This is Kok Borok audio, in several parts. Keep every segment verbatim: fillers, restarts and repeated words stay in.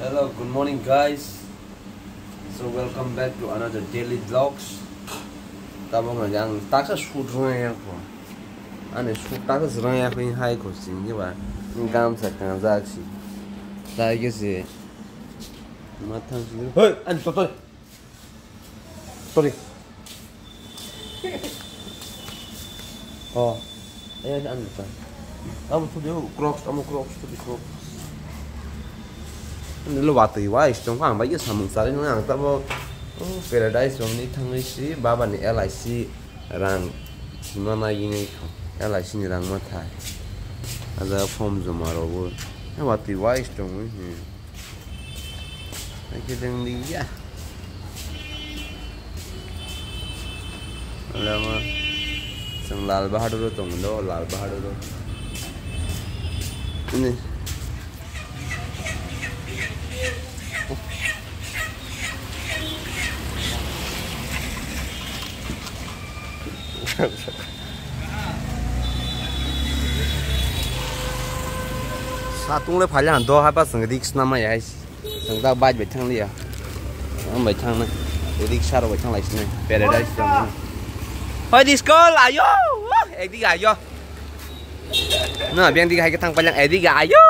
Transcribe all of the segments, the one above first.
Hello, good morning, guys. So welcome back to another daily vlogs. Tabok no ang taksa shoot rwng ya ko. Ani shoot taksa rwng ya ko hai ko sing ba. Gamsa kangjak si. Tai ke si. Mathang si. Hoi, ani to to. Sorry. Oh. Eh, ano ta? Amo to de Crocs, amo Crocs to de Crocs. Lo watwi wa istong ang bai samung sari no ang tabo. Oh, paradise rong ni thangwi si baba ni L I C rang sima na yini L I C ni rang ma thai. Ada form joma rogo. Watwi wa istong. Naikhe dengli ya. Lama. Chwng Lal Bahadur o tongo do, Lal Bahadur o. Ini. Satung le phaile ang do hapa chwng risk nama ya hai. Chwng ta bike bai thang liya. Ang bai thang na. Risk saro bai thang lai sini. Paradise jam. Hoi diskol ayo. Ekdi ayo. Na biang di hai ke thang palang ekdi ayo.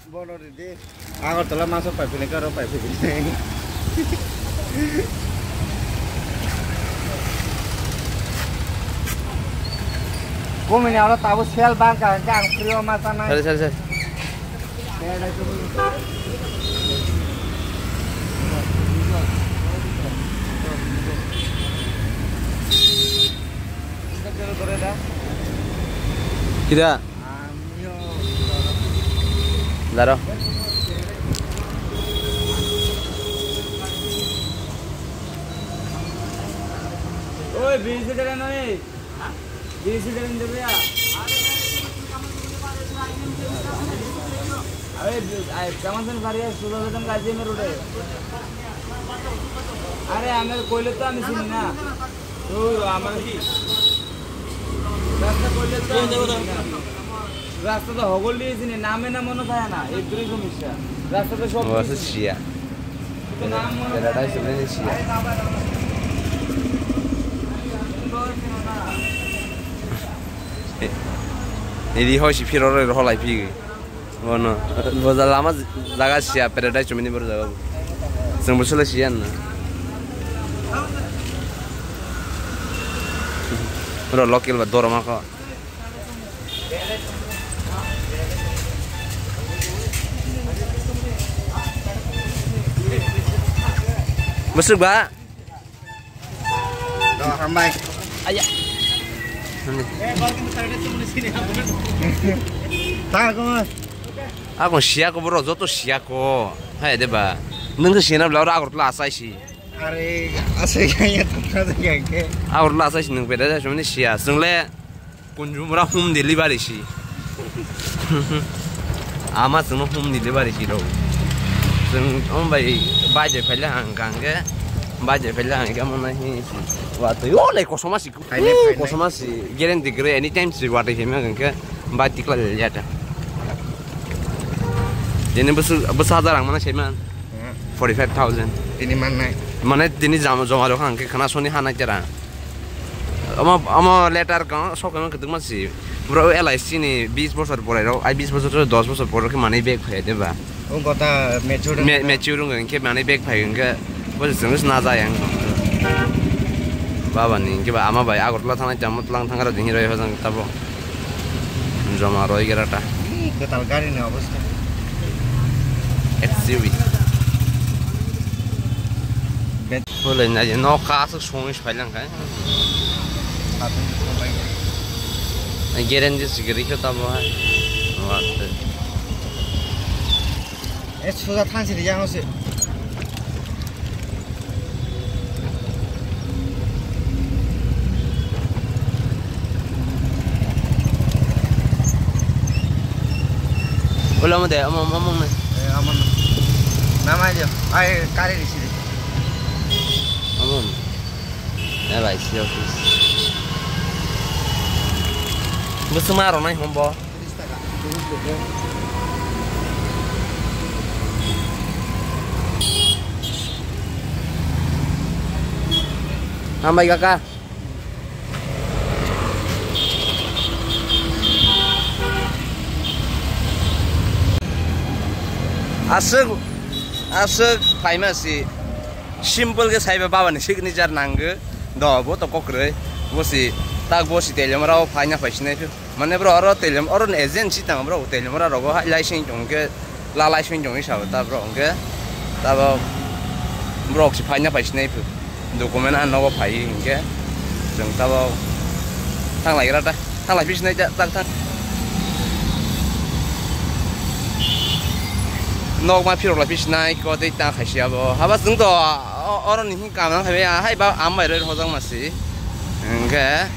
Bono ridi. Agartala maso pai philai karo pai philai. Komini aro tabo sel bang ka ang prio masa nai. Sari sari sari. Kida? Daro. Oi, busy dere noi. Busy dere ndebya. Are, ai, kaman sen gari hai, sudah datang gaji me road hai. Are, ame koile to ami sini na. Oi, amar ki? Rasta koile to ami sini na. Rasta to hogol diye sini, name na mono thaya na, edri somisya. Rasta to sob kichu siya. To nam mono thaya na. Paradise ni siya. Eri hoi si phiro roi roho lai phi. Bono. Boja lama jaga siya, paradise chumini bor jaga. Seng bosole siya na. Ro local ba dorma ko. Masuk ba? Doh, hambai. Aya. Tang ko. Ako siya ko bro, joto siya ko. Hai de ba. Nung siya na bla ora agor pla asai si. Are, asai kaya tang kaya ke. Agor pla asai si nung peda ja sumni siya. Sungle. Kunjumura home delivery si. Ama chwngno home delivery si rw. Chwng om bai bai de phaile ang kang ke. Bai de phaile ang ke mo na hi si. Wa to yo le kosoma si. Phaile, phaile. Kosoma si. Guarantee gre anytime si wa de hima kang ke. Bai tikla le ya ta. Jeni busu busu hajar ang mana sima. Hmm. Forty five thousand. Tini man nai. Mane tini jama joma rok ang ke khana soni hana tera. Omo, omo letter ko, sok no kwtwma si. Bro, L I C ni bis bosor porai rok, ai bis bosor, dos bosor por rok khe manwi bag phai de ba. O gota mature. Me-, mature wng khe manwi bag phai wng khe, bo se chwng se na ja yang. Baba ni khe ba ama bai Agartala thangnai, tamo tlang thang kara ding roi hojang tabo. Joma roi gira ta. Ih, kwtal gari ni obostha. X U V. Bolai na je nok ka aswk songwi phai lang kha. Guarantee se gari khe tamo hai. What the? Eh, suja thansi ri yang se. Ulo mo de, omo, omo, omo. Eh, omo no. Nama ayo. Ai, kari di sini. Omo. L I C office. Busuma aro nai hombo. Hambai kaka. Aswk, aswk phaima si simple khe saiba baba ni signature nango. Do bo to kokroi. Bo si tak bo si Teliamura o phaina phai sinai phi. Mane bro oro Teliam oro ni agent si tang bro Teliamura rogo hai license tong khe la license tong isa ta bro hwnkhe. Tabo bro si phaina phai sinai phi. Document an nogo phai hinkhe chwng tabo thanglai gra ta, thanglai phi sinai ta, tak thang. Nok ma phirok lai phi sinai ko tei ta khai si abo. Haba chwng to o-, oro ni hin kam nang khai ya, hai ba am bai roi hojak ma si. Hinkhe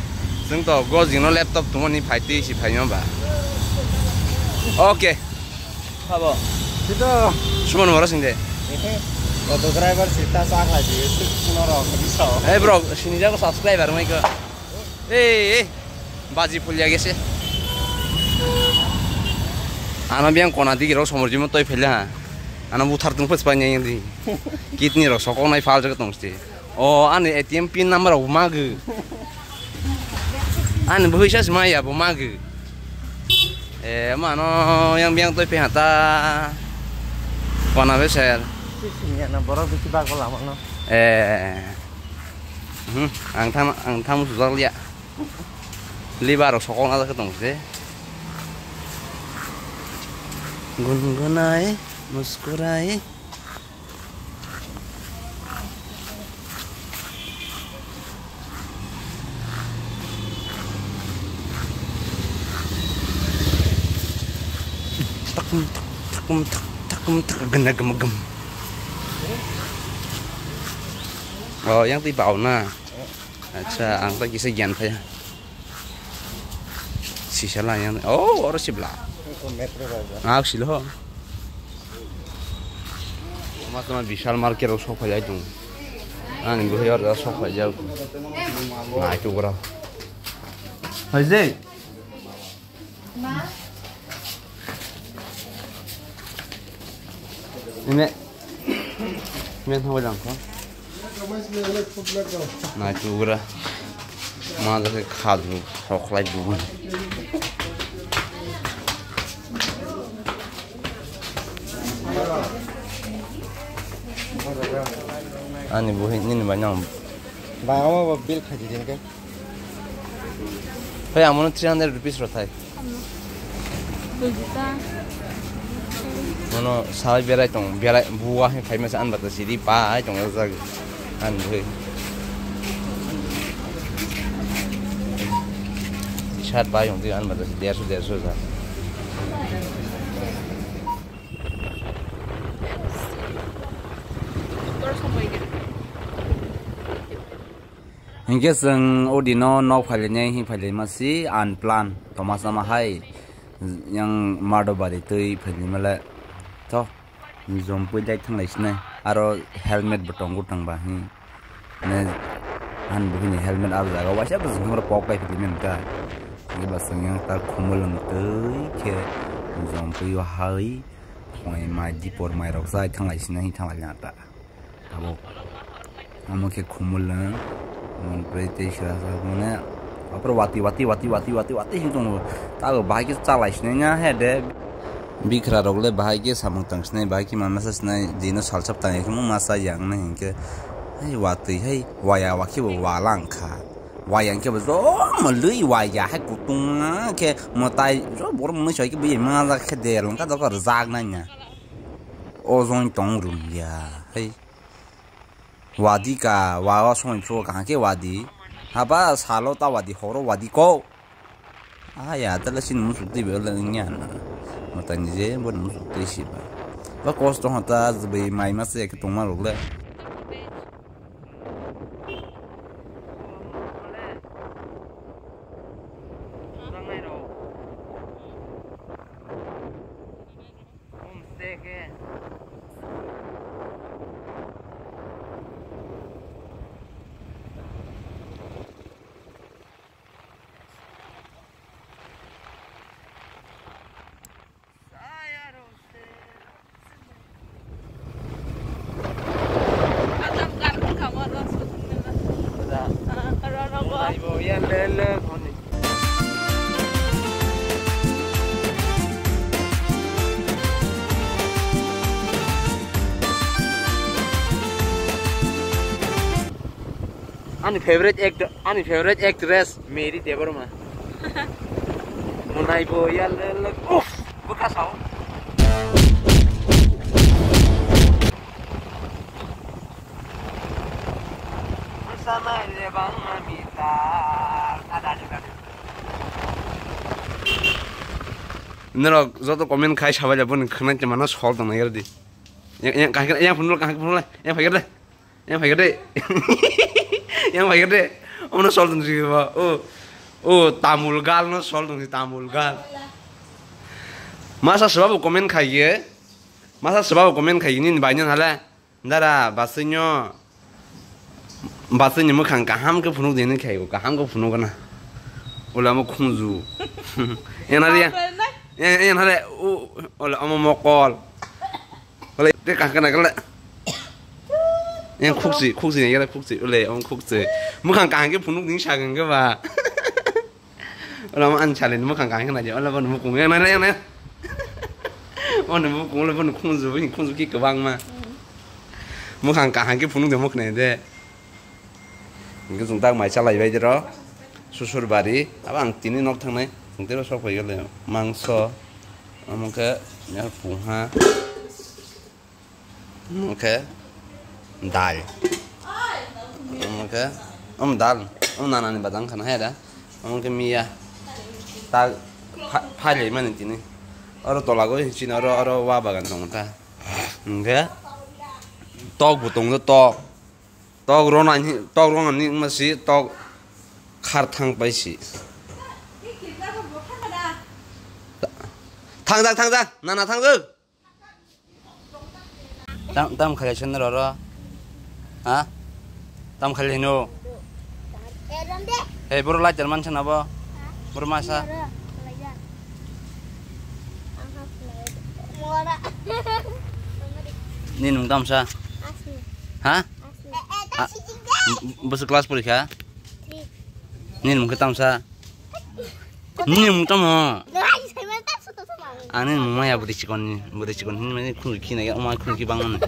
chwng to go jing no laptop tongmani phai twi si phai no ba. Okay. Habo. Sito. Suman mora sing de. Ehe. Auto driver sita sa khai di. Suno ro kadi sao. Eh bro, sini jago subscriber mai ko. Eh, eh. Baji phulya gese. Ano biang kona digi rok somor jimo toi phela ha. Ano buthar tung pes pa nyai di. Kidney rok sokong nai phal jaga tong sti. O ani A T M pin number rok magu. Ani bwhwi sa sima ya bo magu. Eh, mano yang biang toi phe hata. Kona be ser. Sini na borok bisi bagol amano. Eh. Hmm, ang tham, ang tham sujak liya. Liba rok sokong ajak tong se. Gungunai, muskurai. Takum tak, takum tak, takum tak, gena gem gem. Oh, yang ti bau na. Acha, ang ta kisa gyan phaya. Sisa la yang, oh, oro sibla. Metro raja. Ah, silo. Toma toma Vishal market rok sok phai lai tung. Ani bwhwi oro sok phai jak. Nai tu bra. Hai je. Ine. Ine thangbai lang kho. Nai tu bra. Ma da khe khadu sok lai du. Ani bwhwi nini bai nang. Ba, omo bo bill khaidi din khe. Hey, amono three hundred rupees rw thai. Buji ta. Mono sai berai tong, berai buwa he phai masa an bata sidi pai tong jak. An bwhwi. T-shirt pai tong an bata sidi derso derso ja. Hinkhe chwng odino nok phailainai, hing phailaima si unplan, toma sama hai yang Mardobari twi phailaimale to jompui dai thanglai sinai, aro helmet bo tongo tangba, hing ne han buhini helmet aro jaga waisa bwswk pok lai phailaimani ta, hingke bwswk yang ta khumulwng twi khe jompui o hai mai dipor mai rok chai thanglai sinai, hing thanglai ta. Tabuk. Omo khe khumulwng, omo tei sra sra mane, apor wati, wati, wati, wati, wati, wati hin tongo. Tabuk bahai khe chalai sinai na he de. Bikra rok le bahai khe samung tang sinai, bahai khe ma masa sinai, dino salsap tang khe ma masa yang na hinkhe. Hai watwi hai, waya wakhe bo wala wngkha. Waya hinkhe bo jo mwlwi waya hai kutung khe mwtai jo borok mwnwi soi khe bo ma jak khe der wngkha, dok rijak nai na. Ojoni tong rwngya hai. Wadi ka, wa, wa songni phuru kaham khe wadi. Haba salo ta wadi, horo wadi ko. Ah, ya, tala sini musuk twi bela nya na. Matani je, bo musuk twi si ba. Ba kosto hota, zbai mai mas ya khe tongma rok le. Ani favorite actor, ani favorite actress Mary Debbarma. Munai bo ya le le. Uff, bwkha sao. Sana le bang mami ta. Ada ada ada. Norok joto comment khai sabai le boni khwnai te mano sol tong nai di. Yang yang kahai yang phunul kahai phunul yang phai de. Yang phai de. Yang phai de. Ono sol tong si ba. O o tamul gal no sol tong si tamul gal. Masa sebab comment khai ye. Masa sebab comment khai ni bai nang hala. Dara, baswino, baswini mwkhang kaham khe phunuk di hinwi khaio, kaham khe phunuk gana. Ola omo khungju. Yang nari ya. Yang, yang nari, u, ola omo mokol. Ola te kah kana kala. Yang khuksi, khuksi ni yara khuksi, ola omo khuksi. Mwkhang kaham khe phunuk di hinwi sagang khe ba. Ola mo ani salai ni mwkhang kaham khna je, ola bono mukung yang nai yang nai. Bono mukung ola bono khunju bini khunju ki kwbang ma. Mwkhang kaham khe phunuk de mwkhna de. Hingke chwng tak mai chalai bai dero. Susur bari, abo ang tini nok thangnai. Chwng tero sok pai gele mangso. Omo khe ya pungha. Omo khe dal. Omo khe, omo dal. Omo nanani bajang khana hai da. Omo khe miya. Ta pha-, phailai mani tini. Oro tola goi chini oro, oro wa bagan tongo ta. Hingke tok bo tongo tok. Tok rona ni, tok rona ni ma si tok khar thang pai si. Thangjak, thangjak, nana thangjak. Tam, tam khailai sen roro. Ha? Tam khailai hino. Hey, boro lai jar mansa nabo. Boro masa. Ni nung tamsa. Ha? Ah, bwswk class porikha? Nini mung khe tamsa? Nini mung tamo? Ani mung maya bwrwi chikon ni, bwrwi chikon ni mani khunju khi nai, oma khunju khi bang mani.